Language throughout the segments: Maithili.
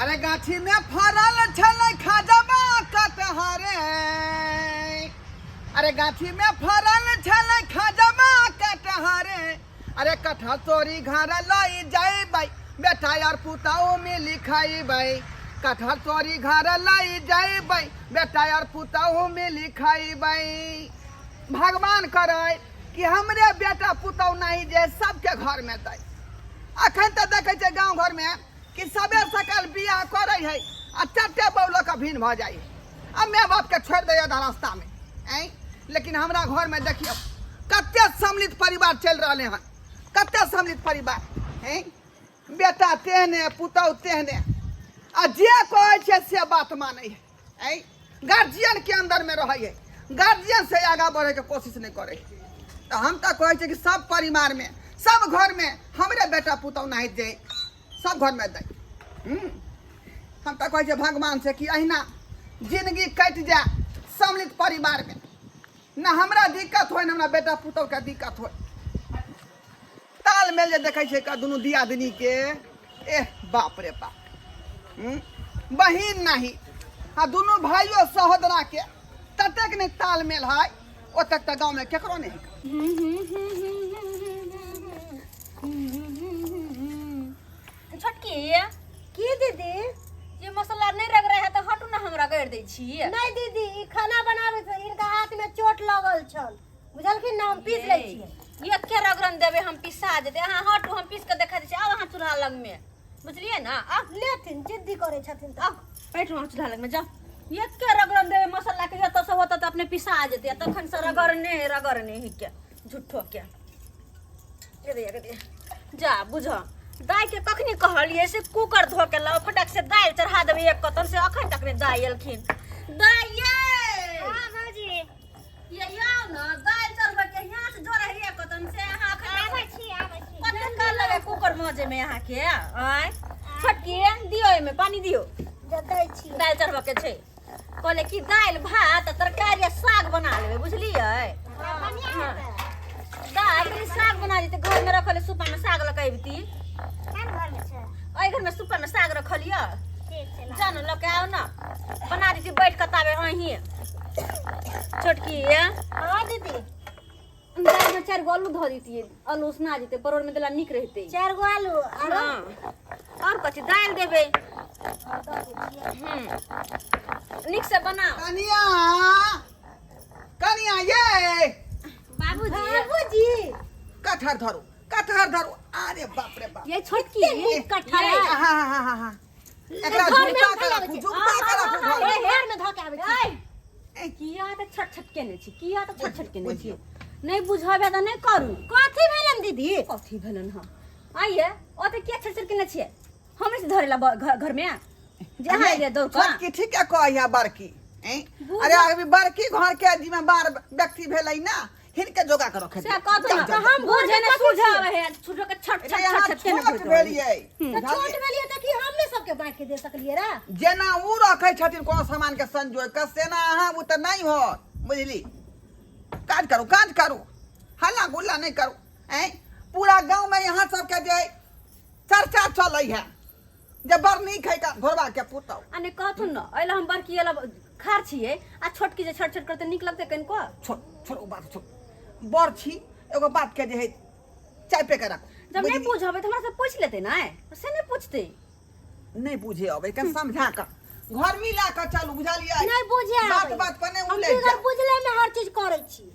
अरे गाछी में फरल छलै खजबा कटहरे। अरे गाछी में फरल छलै खजबा कटहरे। अरे कटहर तोरी घर लई जइबै, बेटा यार पुतहु मिली खइबै। कटहर तोरी घर लई जइबै, बेटा यार पुतहु मिली खइबै। भगवान करै कि हमरे बेटा पुतहु नहीं जे सबके घर में दै। अखन तऽ देखै छै गाँव घर में कि सबेर सकाल बियाह करै है आ चट्टे बौलो के भिन्न भऽ जाइ है आ माय बाप के छोड़ि दैया आधा रास्ता में। ऐं लेकिन हमरा घर में देखियौ कते सम्मिलित परिवार चलि रहलै हन, कते सम्मिलित परिवार। ऐं बेटा तेहने पुतहु तेहने, आ जे कहै छै से बात मानै है। ऐं गार्जियन के अंदर में रहै है, गार्जियन से आगा बढ़े के कोशिश नहीं करे है। तो हम तो कहै छियै कि सब परिवार में सब घर में हमरे बेटा पुतहु नहीं दे, सब घर में दे। हम तो कहै छियै भगवान से कि अहिना जिंदगी कटि जाए सम्मिलित परिवार में, ना हमरा दिक्कत होय ना हमरा बेटा पुतहु के दिक्कत होय। तालमेल जे देखै छियै का दुनू दियादनी के, एह बाप रे बाप। बहिन नहीं आ दुनू भाइयों सहोदरा के ततेक नहि तालमेल है, ओतेक तऽ गाँव में केकरो नहीं है। छोटकी की दीदी? ये मसाला नहीं रगड़े है तो हटू ना, हम रगड़ दै छी। नहीं दीदी, ई खाना बनावे से इनका हाथ में चोट लगल छल, बुझलखिन ना? हम पीस लै छियै। एके रगड़न देबै हम पिसा जेतै। अहाँ हटू, हम पीस के देखा दै छी। आब अहाँ चूल्हा लग में, बुझलियै ना? आब लेथिन, जिद्दी करै छथिन तऽ। आब बैठू अहाँ चूल्हा लग में, जाउ। एके रगड़न देबै मसाला के, जतऽ से होतऽ तऽ अपने पिसा जेतै। तखन से रगड़ने रगड़ने ही के झूठो के। ये दे, ये दे। जा बुझ, दाइ के कखनी कहलियै से कुकर धो के लाओ, फटक से दालि चढ़ा देबै एक कतन से, अखन तक नहि दाइ एलखिन। दाइ ये! हाँ, भौजी। ये आउ न, दालि चढ़बै के यहाँ से जोड़ै है एक कतन से, अहाँ अखन तक आबै छी, आबै छी। कते काल लगे कुकर मजे में अहाँ के? आँय छोटकी, दियौ एहिमे पानी दियौ। दै छी। दालि चढ़बै के छै। कहले कि दालि भात आ तरकारी आ साग बना लेबै, बुझलियै? बढ़िया हाँ। हेतै। दालि कनि साग बना जेतै, घर में रखल सुपा में साग लऽ के अबिती। कोन घर में छै? एहि घर में सुपा में साग रखल यऽ। ठीक छै, ला। जानो लऽ के आउ न, बना देती बैठ कऽ ताबे अहीं। छोटकी। हाँ दीदी। दालि में 4 गो आलू धऽ दितियै, आलू उसना जेतै, परोड़ में देला नीक रहितै। 4 गो आलू आरो? हाँ, और कथी दालि देबै। नीक से बनाओ। कनिया, कनिया ये। बाबूजी। बाबूजी। कटहर धरू, कटहर धरू। अरे बाप रे बाप। ये छोटकी। नीक कटहर। ये। हाँ, हाँ, हाँ, हाँ, हाँ। एकरा घर में झुमका हम के खाइ राखू, आबै छी। झुमका के राखू घर में। घर में धऽ के आबै छी। ए, किया तऽ छट छट केने छी, किया तऽ छट छट केने छी? नहि बुझबै तऽ नहि करू। कथी भेलन दीदी? कथी भेलन? हँ, आइए ओते किया छट छट केने छियै? हमरे से धरेला घर में जे अहाँ एलियै दौड़ कऽ। छोटकी ठीके कहै है बड़की। ऐं? अरे अभी बड़की घर के जिम्मेदार व्यक्ति भेलै ना, हिनके जोगा के रखे से कहतो ना, जाउ, जाउ, हम बुझे ने सूझे आवे है, छुटो के छट छट अरे अहाँ छट छट केने छोट होइत रहै। भेलियै। तऽ छोट भेलियै तऽ की हमने सबके बाँटि के दे सकलियै रे? जेना उ रखै छथिन कोनो सामान के संजोय के, सेना अहाँ ओ तऽ नहि होत, बुझली? काज करू, काज करू, हल्ला गुल्ला नहि करू। ऐं पूरा गाँव में यहाँ सबके जे चर्चा चलै है जे बड़ नीक है का घोड़वा के पुतहु। आ नहि कहथुन न, एहि हम बड़की एला खार छियै आ छोटकी जे छट छट करतै नीक लगतै कनिको? छोड़, छोड़ ओ बात छोड़। बड़ छी, एगो बात के जे है चाय पे के रखू। जब नहि बुझली? बुझबै तऽ हमरा से पूछि लेतै ने, से नहि पूछतै। नहि बुझे अबै के समझा कऽ घर मिला कऽ चलू, बुझलियै? नहि बुझे आबै। बात बात पर नहि हम उलझि बिगर जाउ। बुझले में हर चीज करै छी।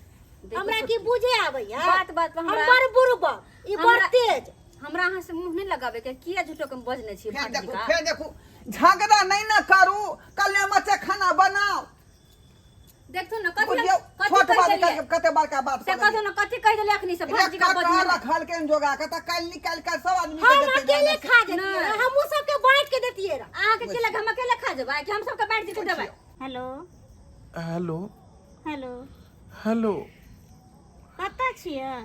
देखू हमरा की छोटकी। बुझे आबैया? बात बात पर हम हमरा बड़ बुड़बक, ई बड़ तेज। हमरा अहाँ से मुंह नहि लगाबे के, किया झूठो के बजने छी? फेर भाभी देखू, का? फेर देखू, झगड़ा नहीं ना करू, कल्ले मचे खाना बनाओ। देखथुन न कथी बुझियौ, कथी छोट कहि बात देलियै? करके कते बड़का बात से कऽ कहथुन न कथी कहि देलियै अखनी से देलियै। भाजी का एक बजने कटहर रखल के जोगा के तऽ काल्हि निकालि कऽ सब आदमी के हम देतै अकेले जाने से। खा जतियै, नहि। हमहूँ सबके बाँटि के देतियै रह। अहाँ के की लगे हम अकेले खा जेबै कि हम सबके बाँटि के देबै? हेलो। हेलो। हेलो। हेलो। कतऽ छियै?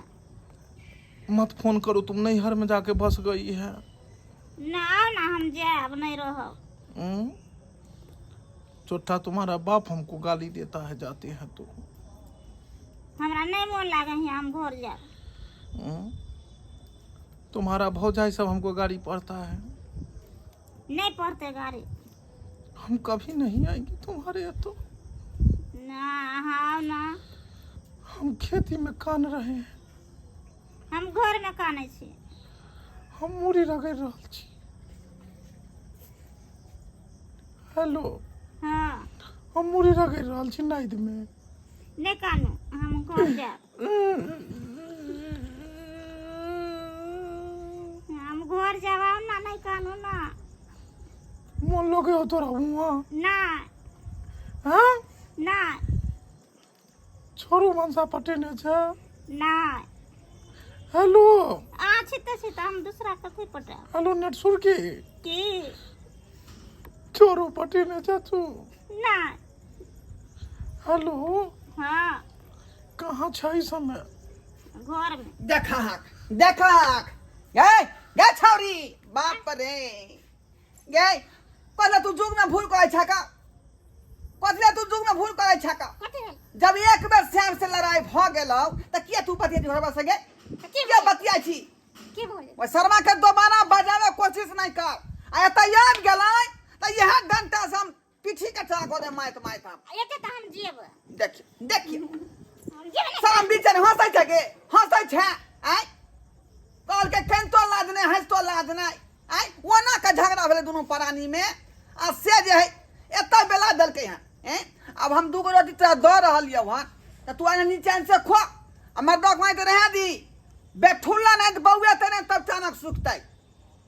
मत फोन करो, तुम नैहर में जाके बस गई है। ना आउ ना, हम जायब, नहीं रहब। हम्म? चौथा तुम्हारा बाप हमको गाली देता है, जाते हैं तो। हमरा नहीं मोन लागे है, हम घर जायब। हम्म? तुम्हारा भौजाई सब हमको गाली पड़ता है। नहीं पड़ते गाड़ी। हम कभी नहीं आएंगे तुम्हारे यहाँ तो। ना अहाँ आउ ना। हम खेती में कान रहे हैं। हम घर में कानै छी। हम मूड़ी रगड़ रहल छी। हेलो। हाँ। हम मूड़ी रगड़ रहल छी नाइद में। नहीं कानू, हम घर जायब। हम घर जायब, आउ ना, नहीं कानू ना। मोन लगे हो तोरा हुआ? ना। हाँ? ना। छोरू मनसा पटेने छे? ना। हेलो। आ छिते छिते हम दूसरा कथी पटायब? Hello net सुरकी। की? छोरू पटेने छे तू? ना। हेलो। हाँ। कहाँ छै समय? घर में। देखहक देखहक गे गे छौरी, बाप रे गे, कथी तू जुग में भूल करै छका? कथी तू जुग में भूल करै छका? कथी भेल? जब एक बेर श्याम से लड़ाई भ गेलौ त किया तू बतिया घरवा से गे? किया बतिया छी? की भऽ गेल? ओहि शर्मा के दोबारा बजावे कोशिश नहीं कर, आ एतऽ आबि गेलै त इएह डंटा से हम पीठी के चला कऽ दे माइत माइत हम। एते तऽ हम जेब। देखियो देखियो। हम जेब नहि। शरम बीच में हंसै छै गे, हंसै छै आँय, कहलकै कनितो लाज नहि, हँसितो लाज नहि आँय, ओना के झगड़ा भेलै दुनू प्राणी में, आ से जे है एतऽ बेला देलकै हँ। ऐं, आब हम दूगो रोटी तोरा दऽ रहल यौ हँ, तऽ तू आने नीचाँ से खो, आ मर्दक माय तऽ रहै दी बेठुल्ला, नहि तऽ बौआ तऽ नहि तब चानक सुखतै।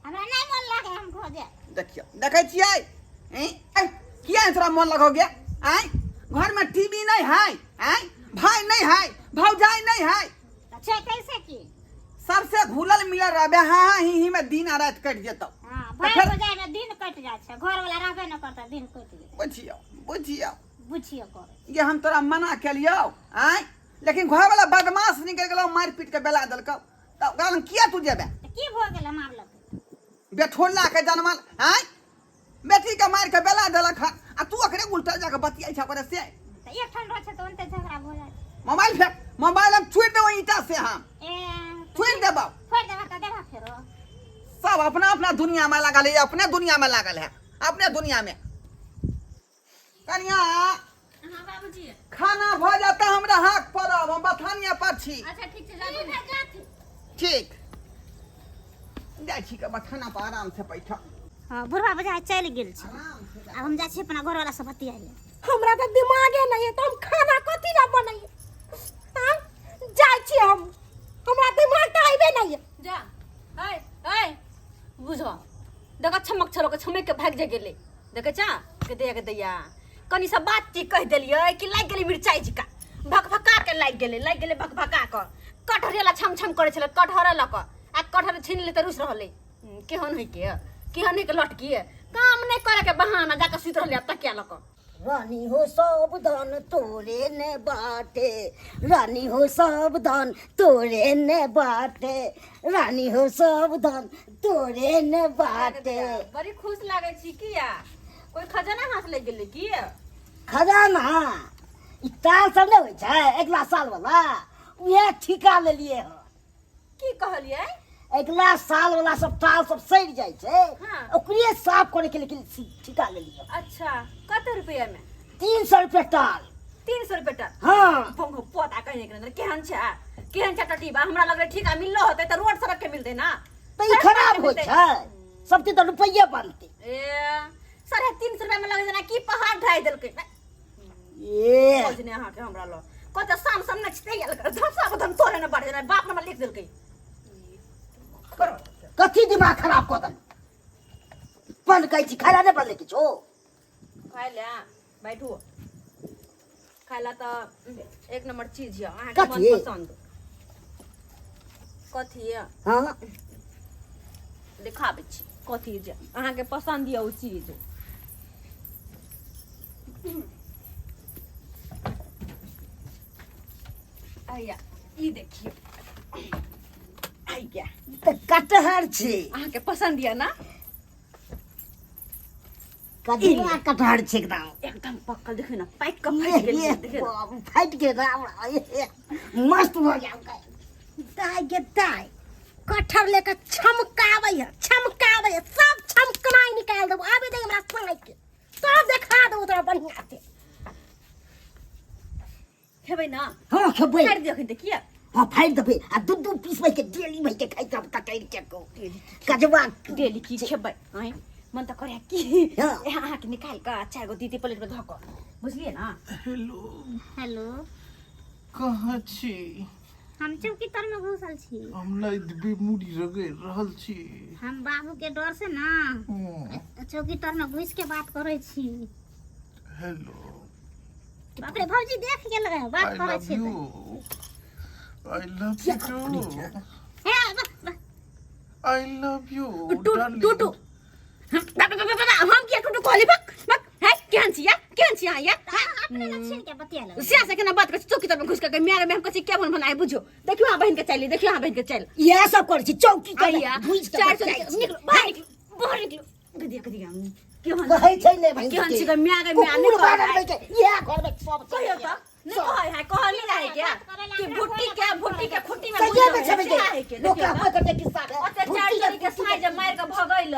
हमरा नहि मोन लागे, हम खो जायब। देखियौ देखै छियै ऐं, ऐं, किया नहि तोरा मोन लगौ गे? आँय, घरमे टीवी नहि है? आँय, भाय नहि है, भौजाइ नहि है? तऽ छै कैसे की? सबसे घुलल मिलल रहबे, हाँ हाँ ही ही में दिन आ राति कटि जेतौ। हाँ, तऽ भाय फेर भौजाइ में दिन कटि जाइ छै, घर वाला रहबे नहि करतै, दिन कटि जेतै। बुझियौ बुझियौ। बुझियौ करै। ये हम तोरा मना केलियौ आँय, लेकिन घर वाला बदमाश निकलि गेलौ, मारि पीट के बेला देलकौ, तऽ ओकरा लग किया तू जेबे? तऽ की भऽ गेल मारलक? बेठोला के जनमल आँय, बेटी के मारि के बेला देलक हन, आ तू ओकरे उल्टा जाके बतियाइ छ ओकरे से। तऽ एकठाम रहै छै तऽ ओनते झगड़ा भऽ जाइ छै। मोबाइल फेक, मोबाइल हम छोड़ि देबौ ईंटा से, हम ए छोड़ि देबौ। फोड़ि देबा तऽ देबा फेरो। सब अपना अपना दुनिया में लागल है, अपने दुनिया में लागल है, अपने दुनिया में। कनिया। हाँ बाबूजी। खाना भऽ जाता हमरा हाक पड़ब, हम बथानिया पर छी। अच्छा ठीक छै, जाबू। ठीक, जाइ छी के बथाना पर आराम से बैठब। हाँ, बुढ़वा बजा चलि गेल छै। आराम से। आब हम जाइ छी अपना घरवाला से बतियाइ लए। हमरा तऽ दिमागे नहि है, तऽ हम खाना कथी लए बनैयै? आँय, जाइ छी हम, हमरा दिमाग तऽ अयबे नहि है। जा ऐ ऐ बुझ देख, छमक छलो के छमक के भागि जा गेलै, देखै छा के दैया के दैया, कनी सब बात की कहि देलियै कि लागि गेलै मिरचाइ जिका भकभका के लागि गेलै, लागि गेलै भकभका के। कटहरे ला छम छम करै छलै, कटहरे लऽ कऽ, आ कटहर छीन ले तऽ रुसि रहलै। केहन होइ के, केहन होइ के लटकी, काम नहि करे के बहाना, जाके सुति रहलै आब तकिया लऽ कऽ। रानी हो सब धन तोरे ने बाटे, रानी हो सब धन तोरे ने बाटे, रानी हो सब धन तोरे ने बाटे। बड़ी खुश लागै छी किया? कोई खजाना हाथ लागि गेलै की? खजाना ई ताल सब नहि होइ छै अगिला साल वाला, उएह ठीका लेलियै हँ। की कहलियै? अगिला साल वाला सब टाल सब सड़ि जाइ छै। हाँ। ओकरे साफ करे के लेकिन ठीका लेलियै। अच्छा, कते रुपया में? 300 रुपया टाल। 300 रुपया टाल? हाँ। भोंगो पोता कहीं के केहन छै, केहन छै टटीबा? हमरा लगलै ठीका मिललो होतै तऽ रोड सड़क के मिलतै ना। तऽ ई सड़क खराब के होइ मिलतै। छै सब चीज तऽ रुपैये बनतै। ए 350 रुपया में लगै जेना की पहाड़ ढाइ देलकै। ए खोजने अहाँके हमरा लग कहते शाम सब ने छिते गेल कर धमसा को धम तोरे ने बढ़ जेना बाप नंबर लिख देलकै। कथी दिमाग खराब कऽ देल बंद कहै छी, खाना नहि बनलै किछो? खाइ ले बैठू, खाइ ला तऽ एक नंबर चीज यऽ अहाँके कथी? मन पसंद कथी यऽ? हाँ। देखाबै छी कथी जे अहाँके पसंद यऽ ओ चीज। आइया ई देखियौ, आइया। तऽ कटहर छै। अहाँके पसंद यऽ ना? कदीमा कटहर छै एकदम। एकदम पक्कल, देखियौ ना पाकि कऽ फाटि गेल ये, देखियौ ना। बाप, फाटि गेल राम, ये, मस्त भऽ गेल दाइ गे दाइ। कटहर लेके छमकाबै है, छमकाबै है, सब छमकनाइ निकालि देबो। आबे दे हमरा साँइ के, सब देखा देबो तोरा बढ़िया से। खेबै ना? हाँ, खेबै। फाड़ि दियौ अखन तऽ किया? हाँ, फाड़ि देबै आ दू दू पीस भरि के डेली भरि के खाइ तब तकड़ि के को कजवा। डेली की खेबै? आँय, मन तऽ करे की हाँ। अहाँके निकालि कऽ चारि गो दीदी प्लेटमे धऽ कऽ, बुझलियै ना? हेलो। हेलो। कहाँ छी? हम चौकी तर में घुसल छी। हम लाइट मुड़ी रगड़ि रहल छी। हम बाबू के डर से ना चौकी तर में घुस के बात करे छी। हेलो। बाप रे, भौजी देख गेल रहे बात आई करे लव छी। You, I love you too. हे बा- I love you. To to to हम किया टूटू कहली? बक बक है, केहन छी या, केहन छी अहाँ या? अपने ना छीन के बतिया लगे। सिया से केना बात करै छी चौकी तर में घुस के? माय में हम कहै छी क्या मन बनाए बुझो। देखियो अहाँ बहिन के चालि, देखियो अहाँ बहिन के चालि। इएह सब करै छी, चौकी तर आइया घुसि के चारि सौ बतियाइ छी। निकलो बाहर, निकलो बाहर, निकलो। गदिया गदिया, केहन कहै छै ने भाइ? केहन छी गे माय गे माय? नहि कुकुर कहै बानर के इएह घर में सब कहियो तऽ नहि कहै है, कहल नहि रहै के कि भुट्टी के खुट्टी में सहिए में छेबै से है के। लोक देखियौ कहबे करतै किस्सा के। ओते भुट्टी चारि के चोरी के साँझ जे मारि के भगैल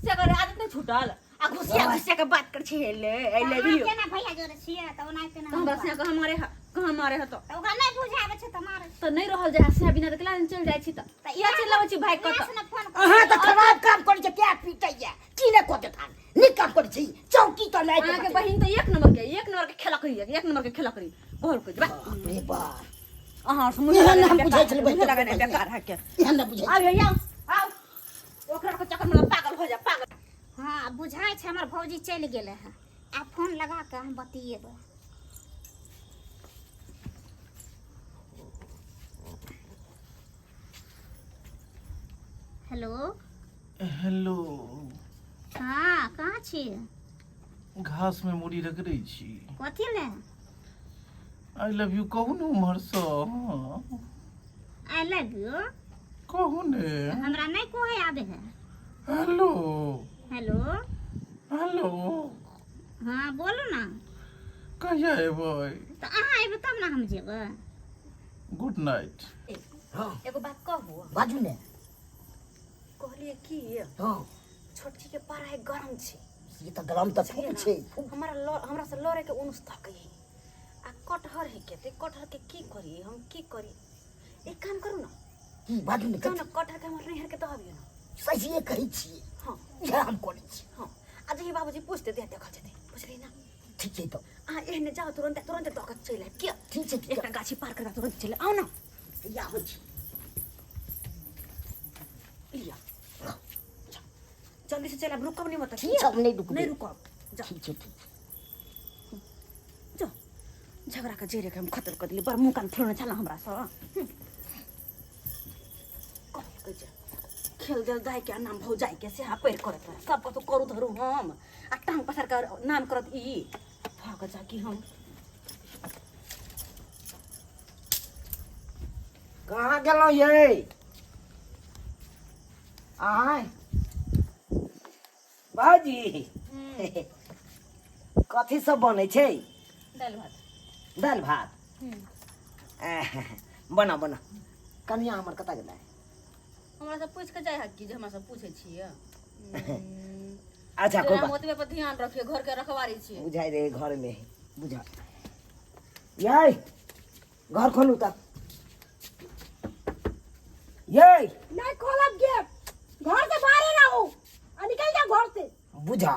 से अगर आदत नहि छूटल आ घुसिया घुसिया के बात कर छै। ले I love you. केना भैया जोरे छियै तऽ ओनाहिते ना। हमरा से कहाँ मारे है, कहाँ मारे है? तऽ तऽ ओकरा नहि बुझाबै छै तऽ मारै छै। तऽ नहि रहल जाइ से बिना तऽ केला चलि जाइ छी। तऽ किया चलि अबै छी भागि कऽ? इएह तऽ से ने फोन अहाँ तऽ खराब काम करै छै, क्या पीटैया की ने कऽ देतान। नीक काम करै छी, चौकी तर नहि। अहाँके बहिन तऽ एक नंबर के, एक नंबर के खेलक रही, एक नंबर के खेलक रही। कहल के बा बाप रे बाप, अहाँ से मुँह एहन हम लगेनाइ बुझै बेकार छलै मुँह लगेनाइ बेकार है के। एहन नहि बुझै। आउ भैया आउ, ओकरा के चक्कर में पागल हो जा, पागल। हँ, बुझाइ छै हमर भौजी चलि गेलै हँ। आब फोन लगा कऽ हम बतियेबै। हेलो। हेलो। हँ, कहाँ छी? घास में मुड़ी रगड़ै छी। कथी ले? I love you कहू ने उम्हरसँ। I love you कहू ने। हमरा नहि कहै आबै है। हेलो। हेलो। हेलो। हँ, बोलू ने। कहिया एबै? तऽ अहाँ अयबै तब ने हम जेबै। Good night. हँ। एगो बात कहू? बाजू ने। कहलिए की, हँ। छोटकी के पढ़ाई गरम छै। ई तऽ गरम तऽ खूब छै, खूब। हमरा लड़, हमरा से लड़े के उनुस तकै है आ कटहर है के, ते कटहर के की करी हम, की करी? एक काम करू ना। की? बाजू ने। जाउ ने, कटहर के हमर नैहर के दहबियो ना। सहिए कहै छियै? हँ। इएह हम करै छी। हँ, आ जहिया बाबूजी पूछते तहिया देखल जेतै, बुझलियै ना? ठीक छै तऽ। अहाँ एहने जाउ, तुरन्ते तुरन्ते दऽ कऽ चलि आयब किया। ठीक छै, ठीक एकटा गाछी पार कर तुरन्त चलि आउ ना। छै, आबै छी। लिअ, जाउ, जल्दी से चलि आयब, रुकब नहि मतलब। ठीक छै, हम नहि रुकबै। नहि रुकब, जाउ। ठीक छै, ठीक छै। जाउ। झगड़ा के जड़े के हम खत्म कर दिली। बड़ मुँह कान फुलने छल हमरा से। कहलकै जे खेल देल दाइ के नाम भौजाइ के से पैर करत रहे सब कतौ करू धरू हम आ टांग पसार के नाम करत ई भाग जा कि हम। कहाँ गेलहुँ यै? आय बाबूजी, कथी सब बनै छै? दालि भात। दालि भात? आह, बना बना। कनिया हमर कतऽ गेलै? हमरा सब पूछि के जाइ है कि जे हमरा सब पूछै छियै? अच्छा, कोई हम बात। ओतबे पर ध्यान रखियो, घर के रखवारी छियै। बुझाइ रहे घर में बुझा। यै, घर खोलू तऽ यै। नहीं खोलब गेट, घर से बाहर रहो आ निकल जाओ घर से। बुझा,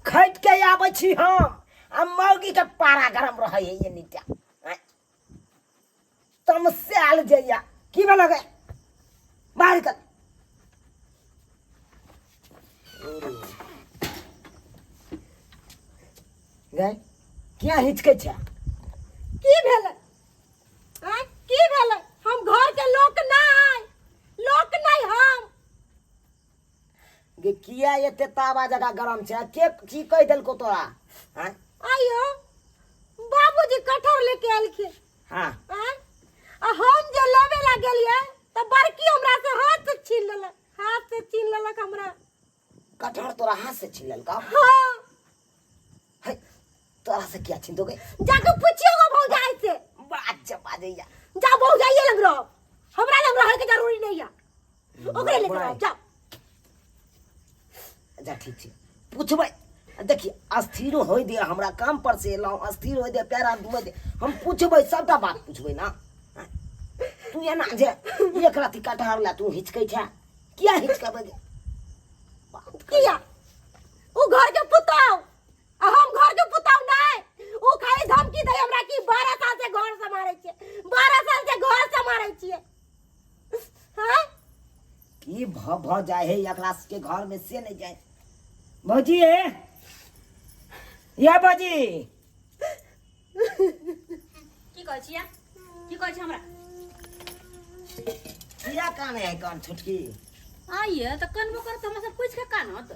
खटि के आबै छी हम आ मौगी के पारा गरम रहै है। ये नीचा तमसायल जइया। की भेल गे? बाहर निकल गए। किया हिचकै छै? की भेलै आँय, की भेलै? हम घर के लोक नहीं, लोक नहीं हम। गे, किया एते तावा जगह गरम छै? के की कहि देलको तोरा, आँय? आइयो बाबूजी कटहर लेके एलखिन। हाँ। आँय? आ हम जे लेबे ला गेलियै तऽ बड़की हमरा से हाथ से छीन लेलक, हाथ से छीन लेलक हमरा। कटहर तोरा हाथ से छीन लेलको? हाँ। है, तोरा से किया छीन दोगे? जाके पूछियो गो भौजाई से। बात जब बाजैया। जा, भौजाइये लग रहो, हमरा लग रहे के जरूरी नहीं है। ओकरे लेके आउ जाओ। अच्छा ठीक छै, पूछबै। देखिए अस्थिर होय दे, हमरा काम पर से एलहुँ, अस्थिर होय दे, पैर हाथ धोए दे, हम पूछबै, सबटा बात पूछबै ना। तू एना जे एक राति कटहर ला तू हिचकै छै, किया हिचकबै? किया उ घर के पुताऊ आ हम घर के पुताऊ नहीं? उ खाली धमकी दे हमरा कि 12 साल से घर सम्हारै छियै, 12 साल से घर सम्हारै छियै। हाँ की भ भ जाय है एकरा के घर में से नहीं जाए। भौजी हे या भौजी, की कहै छियै? की कहै छियै हमरा? किया काने है कान छोटकी? आइए तऽ कनबो करत हमरा सब पूछि के कानत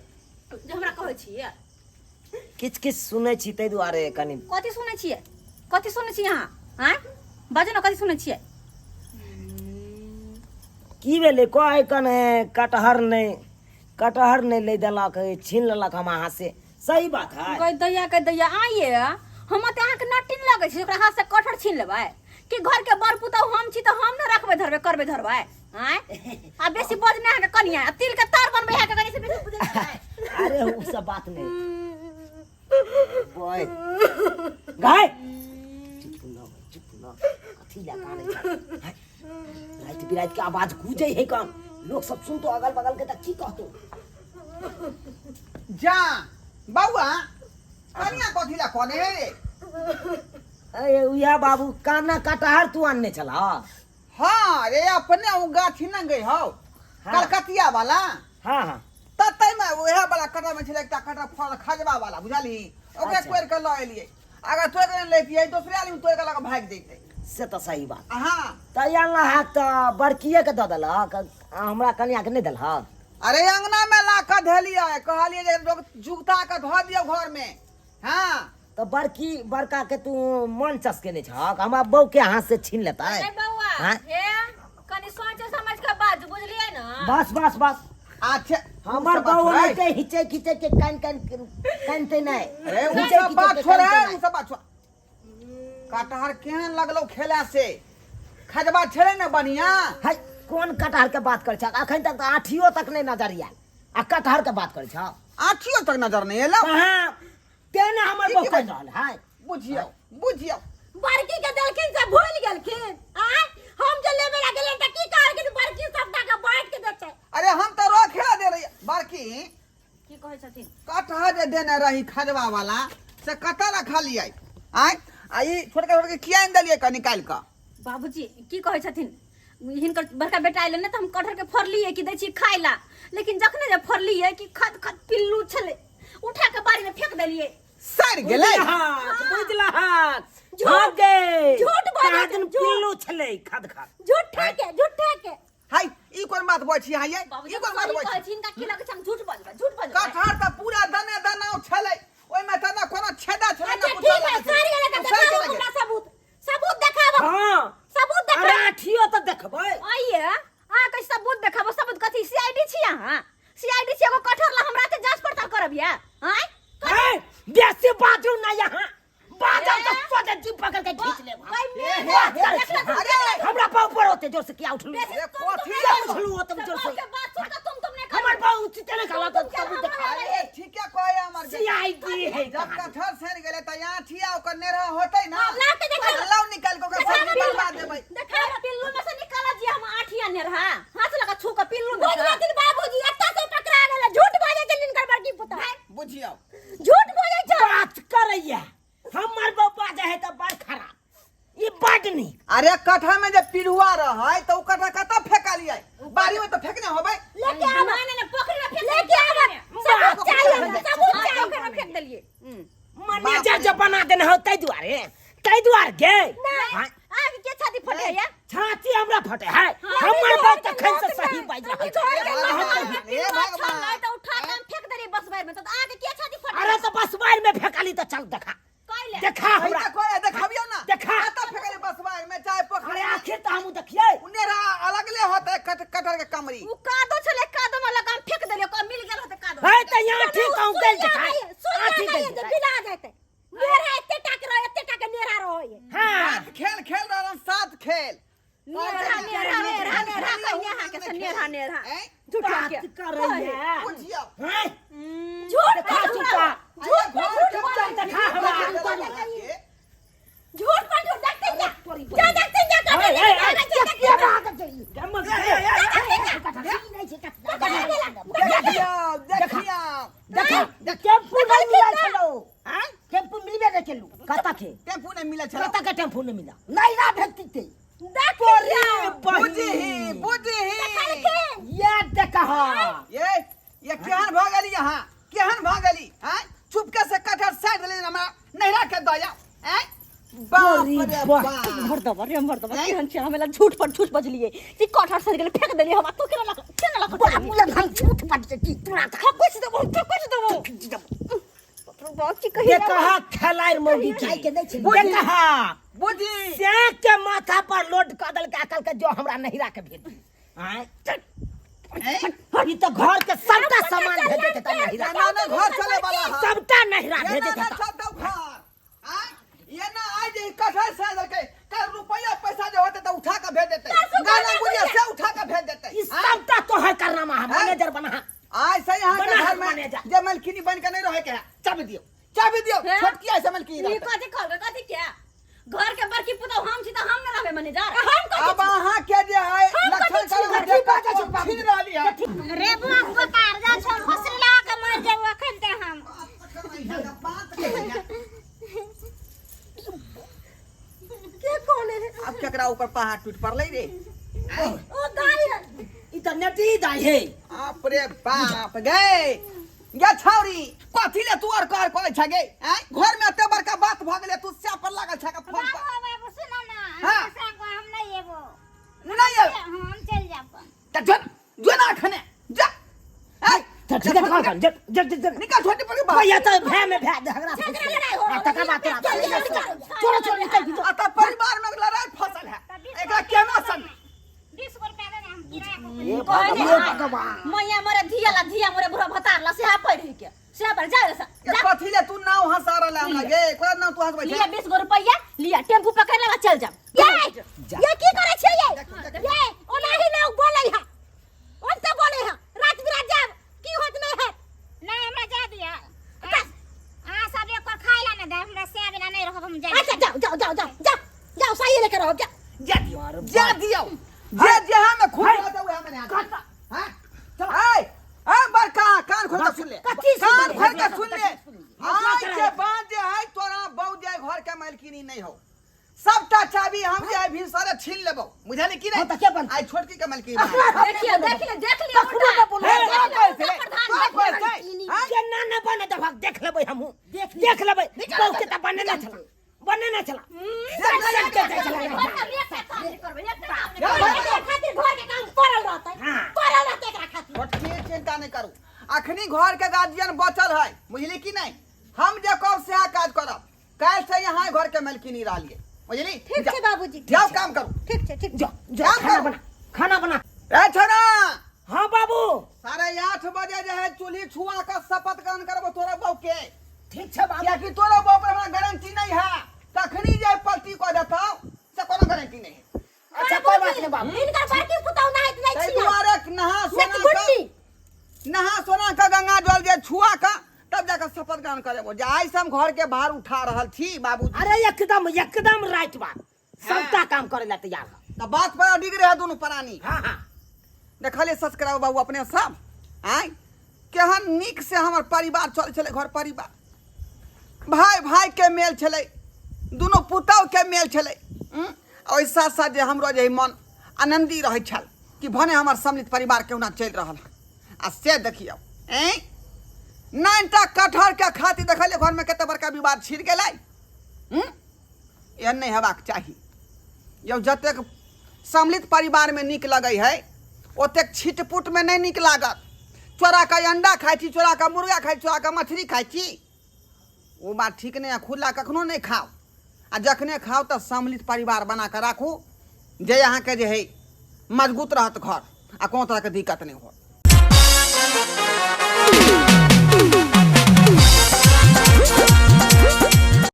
जे हमरा कहै छियै। किछु किछु सुनै छी ताहि दुआरे कनि। कथी सुनै छियै? कथी सुनै छियै अहाँ? आँय बाजू ने, कथी सुनै छियै? की भेलै कहै कने कटहर नहि, कटहर नहि लै देलक, छीन लेलक हम अहाँ से। सही बात है। गई दैया के दैया, आइए हम तऽ अहाँके नटिन लगै छी ओकरा हाथ से कटहर छीन लेबै कि घर के बड़ पुतहु हम छी तऽ हम ने रखबै धरबै करबै धरबै? आँय आ बेसी बजने अहाँके कनिया आ तिल के तार बनबै अहाँके कनि से बेसी बुझै छियै। अरे उ सब बात नहीं बॉय गाय, चुप न, चुप न, कथी लए कानै छै? राति बिराति के आवाज गूंजै है कान, लोग सब सुनतो अगल बगल के तऽ की कहतो? जा बौआ, कनिया कथी ला कने हे रे? अरे उया बाबू, काना कटहर तू आनने छला? हाँ रे, अपने उ गाछी न गई हौ। हाँ। कलकतिया वाला। हाँ हाँ। त तैमे उएह वाला कटहर में छलै एकटा कटहर फल खजबा वाला, बुझलही? ओकरे अच्छा। तोड़ि के लऽ एलियै। अगर तोड़ि के नहि लैतियै, दोसरे आदमी तोड़ि के लऽ के भागि जैतै। से तऽ सही बात। हाँ। तऽ अनला हाथ तऽ बड़किए के दऽ देलक, आ हमरा कनिया के नहि देलक? अरे अंगना में ला के धेलियै, कहलियै जे लोग जुगता के धऽ दियौ घर में। हाँ। तऽ बड़की बड़का के तू मन चसकेने छहक, हमरा बहू के हाथ से छीन लेतै? नहीं बौआ। हाँ? हे कनि सोच समझ के बाजू, बुझलियै ना? बस बस बस। अच्छा हमर उ सब बात बहू छोड़ै। होइते हिचै खिचै के कान कान कानते नहि। अरे उ हिचै सब खिचै बात के छोड़ै, कानते उ नहि। सब बात छोड़। कटहर केहन लगलो खेला से? खजबा छलै ने बढ़िया? है कोन कटहर के बात करै छह? अखन तक तऽ आठियो तक नहि नजर आयल, आ कटहर के बात करै छह? आठियो तक नजर नहि एलो? कहाँ तें ने हमर की बहू की कहि रहल है। बुझियौ बुझियौ, बड़की के देलखिन से भूल गेलखिन। आय हम जे लेबे ला गेलियन तऽ की कहलखिन? बड़की सबटा के बांट के देतै। अरे हम तऽ रखे दे रही। बड़की की कहै छथिन? कटहर जे देने रही खजबा वाला से कतऽ रखलियै? आय आ ई छोटका छोटके किया आनि देलियै कऽ निकालि कऽ? बाबूजी की कहै छथिन? हिनकर बड़का बेटा अयलै ने तऽ हम कटहर के फोड़लियै कि दै छी खाय ला, लेकिन जखने जे फोड़लियै कि खद खद पिल्लू छलै, उठा के बाड़ी में फेंक देलियै। सड़ि गेलै। बुझलहक? झूठ- भाग गे। झूठ बाजै कहाँ दिन छै, झूठ। पिल्लू छलै खद खद। झूठा के, झूठा के। हाय, ई कोन बात बजै छी अहाँ यै? बाबूजी ई कोन बात सही बजै कहै छी? छी, हिनका की लगै छै हम झूठ बजबै? झूठ बजबै? कटहर तऽ पूरा दने दनाव छलै, ओहिमे तऽ ने कोनो छेदा छलै ने अच्छा कुछो। ठीक है, लगै छलै। सड़ गेलै तऽ ओ सड़ि देखाबू गेलै। हमरा सबूत, सबूत देखाबू। हाँ। सबूत अरे देखाबू। आठियो तऽ देखबै। आइए अहाँ के सबूत देखाबू? सबूत कथी? सीआईडी छी अहाँ? सीआईडी छी? एगो कटहर ला हमरा ते जांच पड़ताल करब या? आँय ए, बेसी बाजू ना, यहाँ बाजब तऽ सोझे जीभ पकड़ के खींच लेब हम। भाई ए, मेरे बात करै छी देखला अहाँ। अरे हमरा पर ऊपर होते जोर से किया उठलू? अरे कथी किया उठलू होते जोर से? के बात सुन के तुम तुम नहीं हमर बहू उचिते नहि कहलक तऽ सबूत देखा। अरे ठीके कहै हमर बेटा। सीआईडी है। जब कटहर सड़ि गेलै तऽ आठिया ओकर नेरहा होतै ना? ला के देखाबू। लाउ निकालि कऽ ओकरा सब्जी बनवा देबै। देखा पिल्लू में से निकाला जी हम आठिया नेरहा हाथ लगा छू के पिल्लू में से। बुझलथिन बाबूजी, एतऽ से पकड़ा गेलै। झूठ बाजै छै हिनकर बड़की पुतहु। बुझियौ। झूठ बाजै छै। बात करैया हमर बहू बाजै है तऽ बड़ खराब, ई बड नीक। अरे कटहर में जे पिलुआ रहै तऽ उ कटहर कतऽ फेकलियै? बाड़ी में तऽ फेकने होबै। लेके आब। नहीं नहीं नहीं, पोखरि में फेंक लेके आब, सबूत चाहिए हमरा, सबूत हाँ, चाहिए। पोखरि में फेंक देलिए। मैनेजर जे बना देने हो ताहि दुआरे, ताहि दुआरे गे। हाँ, आग के छाती फटे या? छाती हमरा फटे है? हमर बात तखन से सही बाजि रहल छै। हे भगवान। तो उठा के हम फेंक देलिए बस बार में, तो आग के छाती फटे? अरे तऽ बसवार में फेकली तऽ चल देखा। कैले देखा हमरा हमरा। कोई देखबियौ ना। देखा। कतऽ फेकलियै बसवार में चाहे पोखरि अरे में? आखिर तऽ हमहूँ देखियै। उ नेरहा अलगले होतै कटहर के कमरी। उ कादो छले, कादो में लगा हम फेंक देलिए, ओकरा मिल गेल होते कादो। है तऽ यहाँ ठीक कहूँ गेल देखा। सुइया आठी नहीं गेल जे देखा। बिला जेतै। नेरा एते टाक रहे, एते टाक नेरा रहे। हाँ। सात खेल खेल रहल, सात खेल। नेरहा नेरहा नेरहा नेरहा कहिया अहाँ के से नेरहा नेरहा। टेम्पू नहीं मिलल छलो। आँय? टेम्पू मिलबे नहीं केलू। कता के टेम्पू नहीं मिलल छलो। कता के टेम्पू नहीं मिला नैरा भेजती ते। देख बुझही बुझही। ये देखा ये केहन भऽ गेली अहाँ, केहन भऽ गेली? आँय, चुपके से कटहर साइड देली हमरा नैहरा के दया। आँय, बाप रे बाप। भर दबा रे भर दबा, केहन छै हमरा झूठ पर झूठ बजलिए कि कटहर सड़ गेलै फेंक देलिए हम। तू केना लक केना लक बाबू लग हम झूठ बजै छी तोरा? कुछ देबो तो कुछ देबो बाप की कही। देखा खेलाइ मौगी खाइ के नै छै। देखा बुझी से के माथा पर लोड कऽ देलकै अकल के, जो हमरा नहिरा के भेज आँय। ई तऽ घर के सबटा सामान भेजे के तऽ नहिरा ना ना घर चले वाला है। सबटा नहिरा ये भेजे ना के ना तऽ चलतौ घर। आँय, ये ना आइ जे कटहर से देलकै, कल रुपया पैसा जे होतै तऽ उठा के भेज देतै, गाना गुड़िया से उठा के भेज देतै। ई सबटा तोहर कारनामा है। मैनेजर बना आइ से यहाँ के बना घर में मैनेजर। जे मलकिनी बन के नहीं रहे के है, चाबी दियो चाबी दियो। हैं? छोटकी ऐसे मलकिनी ई रहतै। कथी कहलकै? कथी के घर के बड़की पुतहु हम छी तऽ हम न रहबै मैनेजर? हम कथी अब अहाँ के जे है हम लक्षण कथी छी? करू कथी बाजै छी बाबू? छीन रहली है। रे बुआ बोकार जा छौ फसरी लगा के मर जाबो अखन ते हम। के कोने है? अब केकरा ऊपर पहाड़ टूट पड़लै रे? ओ दाई है। ई तऽ नेटी दाइ हे। बाप रे बाप। गे गे छौरी, कथी ले तू और कर करै छ गे? आँय, घर में एते बड़का बात भऽ गेलै, तू स्या पर लागल छ फोन पर। बाबू बाबू सुनो ना। हाँ। हमरा संग हम नहीं एबो। नहीं एबो? हम चल जाब। तऽ जो जो ना अखने जा। आँय, तऽ ठीक है कह जट जट जट निकल छोटी पर बाहर। भैया तऽ भै में भै झगड़ा झगड़ा लड़ाई हो आ तकर बाद तोरा छोड़ो छोड़ो निकल भीतर। आ तऽ परिवार में लड़ाई फसल है, एकरा केना सन 20 गो रुपया दे दे, हम किराया को हे कहने भगवान, है, भगवान। मैया मोरे धिया ला धिया मोरे बुढ़ा भतार ला सेहा पढ़ के सेहा पर जा रे सा। ये कथी ले तू नाव हंसा रहल हमरा गे? कोना नाव तू हंसबै लिया छै? 20 गो रुपया लिया, टेम्पू पकड़ लेवा चल जा। ये ये की करे छियै ये? ये ओनाही लोग बोलै है, ओनते बोलै है, रात बिरात जाब की होत नहीं है। नहीं हमरा जा दिया, अहाँ सब एक और खाइ ला ना दे हमरा, से बिना नहीं रहब हम। जाय अच्छा जाओ जाओ जाओ जाओ जाओ जाओ, सही लेके रहो जा। जा दियो जा दियो, जे जे में खूब रहता वह में हां। ए ए बड़का कान खोल के सुन ले। कथी सुन कान ले? खोल के सुन ले। कथी आज के बाद जे है तोरा बहु जे घर के मालकिनी नहीं हो, सबटा चाबी हम जे है भी सारे छीन लेबो, बुझली की नहीं? हाँ, तऽ के बनतै? आई छोटकी के मालकिनी बना। देखिए देख ले देख लियो। कखनो ने बोलू। हे, का कहै छै? प्रधान का कहै छै? हाँ? केना न बने दभक देख लेबै हमहूँ, देख लेबै। बहु के तऽ बने ना छला, बने ना छला। सब के जाइ छला। खातिर घर के काम पड़ल रहतै। हाँ। पड़ल रहतै एकरा खातिर। छोटकी चिंता नहीं करू, अखनी घर के गार्जियन बचल है, बुझली की नहीं? हम जे कहब सएह काज करब। काल्हि से यहाँ घर के मालकिनी रहलिए, बुझली? ठीक छै बाबूजी। जाओ काम करू। ठीक छै ठीक। जो जो काम खाना करू। बना खाना बना। ए छोरा। हाँ बाबू। 8:30 बजे जे है चूल्ही छुआ के शपथ ग्रहण करबो तोरा बहू के। ठीक छै बाबू। कियाकि तोरा बहू पर हमरा गारंटी नहीं है, तखनी जे पलटी कऽ देतौ से कोनो गारंटी नहीं है। अच्छा कोई बात नहीं बाबू। हिनकर बड़की पुतहु नाहित नहीं ताहि छियै दुआरे नहा सोना के गुड्डी। नहा सोना के गंगा जल जे छुआ के तब जाकर शपथ ग्रहण करेबो जे आइ से हम घर के बाहर उठा रहल छी बाबूजी। अरे एकदम एकदम राइट बात, सबटा काम करे ला तैयार है। तऽ बात पर अडिग रहे दुनू प्राणी। हाँ हाँ। देखलिए सच कराबू बाबू अपने सब आँय केहन नीक से हमर परिवार चलै छलै, घर परिवार भाय भाय के मेल छलै, दुनू पुतहु के मेल छलै। ओहि साथ साथ जे हमरो जे मन आनन्दी रहै छल कि भने हमर सम्मिलित परिवार केहुना चलि रहल है। आ से देखियौ ऐं 9टा कटहर के खातिर देखलिए घर में कते बड़का विवाद छिड़ गेलै। एहन नहि हेबाक चाही यौ। जतेक सम्मिलित परिवार में नीक लगै है ओतेक छिटपुट में नहि नीक लागत। चोरा के अंडा खाइ छी, चोरा के मुर्गा खाइ छी, चोरा के मछली खाइ छी, ओ बात ठीक नहि है। खुला कखनो नहि खाउ, आ जखने खाउ तऽ सम्मिलित परिवार बना कऽ राखू जे अहाँके जे है मजबूत रहत घर आ कोनो तरहके दिक्कत नहि होत।